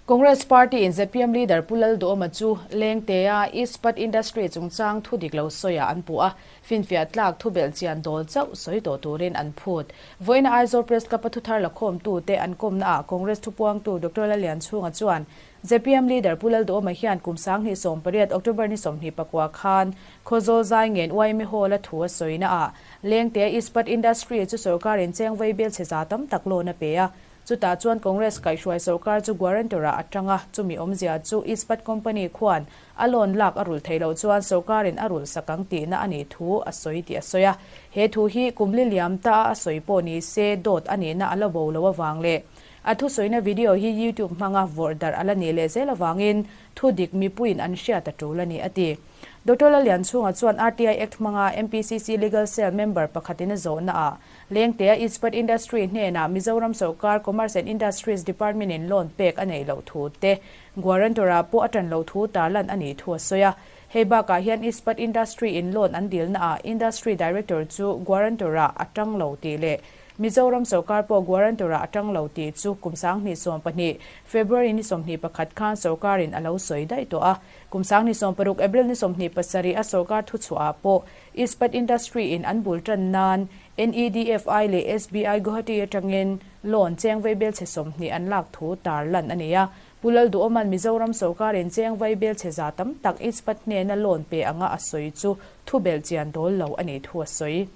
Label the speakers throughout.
Speaker 1: Congress Party in zpm Leader Pu Lalduhawma chu Lengtea Ispat Industry chungchang thu dik lo sawiah an puh a, finfiah tlak thu belhchian dawl chauh sawi tawh turin an phut. Vawiina Aizawl Press Club-a thuthar lakhawmtute an kawmnaah Congress thupuangtu Doctor Lallianchhunga chuan zpm Leader Pu Lalduhawma hian kum 2018 October ni 24 khan Khawzawl zai ngen yma Hall-a thu a sawinaah Lengtea Ispat Industry chu sorkarin cheng vei bel chhe za tam tak loan a pe a, Chutah chuan Congress kaihhruai sorkar chu guarantor-ah a tang a, chumi awmzia chu Ispat company khuan a loan lak a rulh theih loh chuan sorkarin a rulh sak ang tihna a nih thu a sawi tih a sawi a. He thu hi kum li liam ta a a sawi pawh ni se dawt a nihna a la bo lo avang leh a thusawina video hi YouTube hmanga vawrh darh a la nih leh zel avangin thu dik mipuiin an hriat a tul a ni a ti. Doctor Lallianchhunga chuan RTI Act hmanga MPCC Legal Cell member pakhatin a zawhnaah Lengtea Ispat Industry hnenah Mizoram sorkar Commerce and Industries Department-in loan pek a neih loh thu te, guarantor-ah pawh a ṭan loh thu tarlan a nih thu a sawi a. Hei bakah hian Ispat Industry-in loan an dilnaah Industry Director chu guarantor-ah a ṭang lo tih leh Mizoram sorkar pawh guarantor-ah a ṭang lo tih chu kum 2012 February ni 21 khan sorkarin a lo sawi daih tawh a. Kum 2016 April ni 27 a sorkar thuchhuahah pawh Ispat Industry in an bul tan nan NEDFI leh SBI Guwahati atangin loan cheng vaibel chhe 20 an lak thu tar lan a ni a. Pu Lalduhawman Mizoram sorkarin cheng vaibel chhe za tam tak Ispat hnena loan pe anga a sawi chu thu belh chian dawl lo a nih thu a sawi.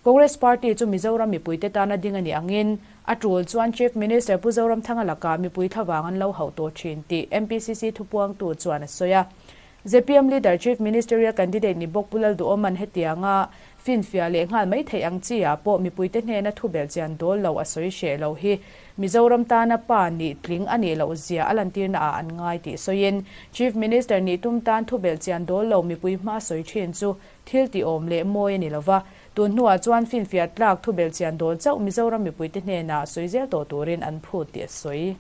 Speaker 1: Congress Party chu Mizoram mipuite tana ding a nih angin a tul chuan Chief Minister Pu Zoramthanga lakah mipui thlavang an lo hauh tawh thin tih MPCC thupuangtu chuan a sawi a. Zpm Leader Chief Ministerial Candidate ni bawk Pu Lalduhawman hetianga finfiah leh nghal mai theih ang chi ah pawh mipuite hnena thu belh chian dawl lo a sawi hreh lo hi Mizoram tana pa nih tling a nih loh zia a lantirna ah an ngai tih sawiin Chief Minister nih tum tan thu belh chian dawl lo mipui hma sawi thin chu thil tih awm leh mawi a ni lova, tun hnuah chuan finfiah tlak thu belh chian dawl chauh Mizoram mipuite hnenah sawi zel tawh turin an phut tih a sawi.